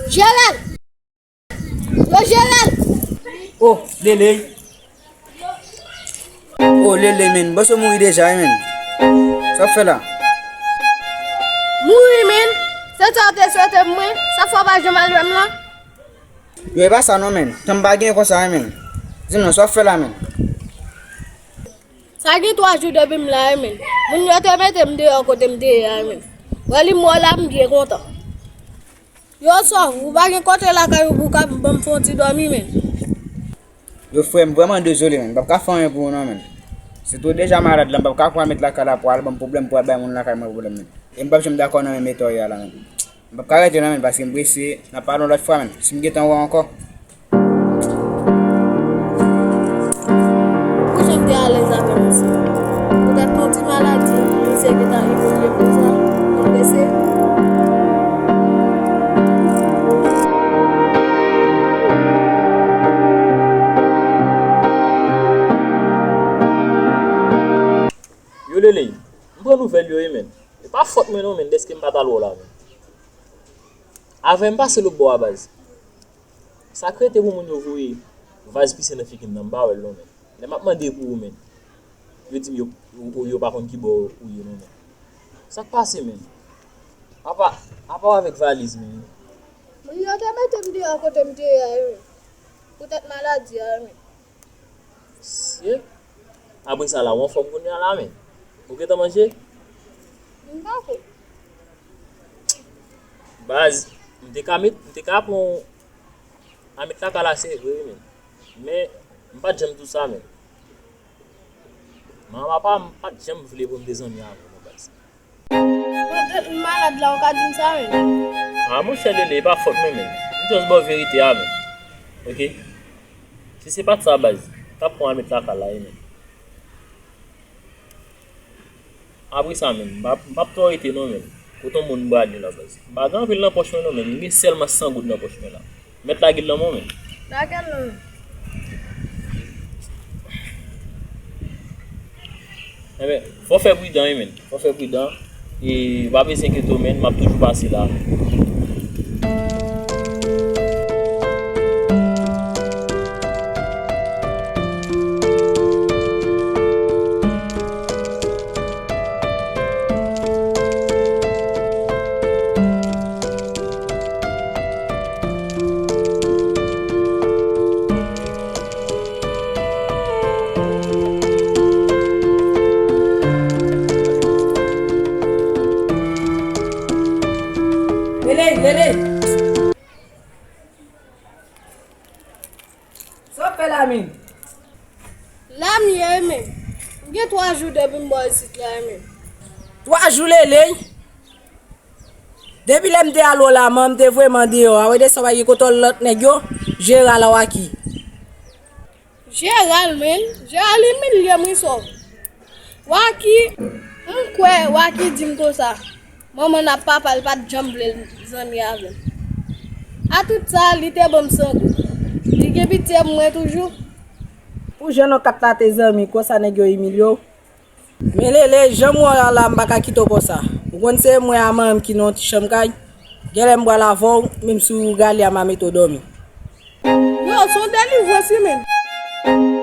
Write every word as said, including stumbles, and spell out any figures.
Jeral! Yo, Jeral! Oh, Lele! Oh, Lele, men. Bòs ou mouri deja, wi, men. Sa w ap fè la? Mouri, men. Se sa w te swete pou mwen. Sa fè w pa janm al wè m nan? Yo, e pa sa non, men. Tan m pa gen konsa, wi, men. Di m non, sa w ap fè la, men? Sa gen twa jou depi m la, wi, men. Moun yo te mete m deyò kote m te ye a, wi, men. Wè li mò la, m byen kontan. Yo, sòf, ou pa gen kote lakay ou pou w ka ban m fè yon ti dòmi, men? Yo, frè m, vrèman dezole, men. M p ap ka fè anyen pou ou non, men. Sitou w deja malad la, m p ap ka pran met lakay la pou al ban m pwoblèm, pou al bay moun lakay mwen pwoblèm, men. E m p ap janm dakò nan men metòd yo a la, men. M p ap ka rete non, men, paske m prese. N ap pale yon lòt fwa, men. Si m gentan wè w ankò. Pou jan m te alèz avè misye. Poutèt yon ti maladi, misye gentan ivolye konsa. Mwen prese. Yo, Lele, m pran nouvèl yo, wi, men. E pa fòt mwen non, men, dèske m pa t al wè w la, men. Avè m pase lòt bò a, baz. Sa k rete pou moun yo voye vaz pise nan figi m nan, m pa wè l non, men. Lè m ap mande pou ou, men, yo di m yo, yo, yo pa konn ki bò ou ye non, men. Sa k pase, men? Apa, apa w avèk valiz, men? Moun yo te mete m deyò kote m te ye a, wi, men. Poutèt maladi a, wi, men. Sye. Apre sa la, w anfòm kounye a la, men. Ou gentan manje? M pako. Baz, m te ka met, m te ka pran a met lakay la, se vre, wi, men. Men, m pa t janm di w sa, men. Manman papa m pa t janm vle pou m te zanmi avè w, non, baz. Poutèt m malad la, ou ka di m sa, men. A, monchè Lele, e pa fòt mwen, men. M jis ba w verite a, men. Oke? Si se pa t sa, baz, t ap pran al met lakay la, wi, men. Apre sa, men, m p ap, m p ap twò rete, non, men. Kote yon moun m prale la, baz. M pa gen anpil nan pòch mwen, non, men. M gen sèlman san goud nan pòch mwen la. Mèt lage l nan men w, men. Lage l nan men m. Enben, fò w fè pridan, wi, men. Fò w fè pridan. E pa bezwen enkyete w, men. M ap toujou pase la, men. Lele, Lele. Sa w ap fè la menm? La m ye wi menm. M gen twa jou depi m bò isit la wi menm. Twa jou Lele? Depi lè m te al wè w la, man, m te voye m andeyò a. Wè de sa w pa gen kontwòl lòt nèg yo, Jeral a Waki. Jeral, menm? Jeral imilye m wi sòf. Waki, m kwè Waki di m konsa. Manman n ap papa l pa t janm vle l zanmi avè m. A tout sa, li te ban m san goud. Li gen pitye pou mwen toujou. Pou jan non kat la te zanmi, konsa nèg yo imilye w. Men Lele, jan m wè w la, m pa ka kite w konsa. Ou konn se mwen a manman m ki nan yon ti chanm kay. Genlè m pral avè w, menm si w rale a m a mete w dòmi. Yo, se yon delivrans wi menm.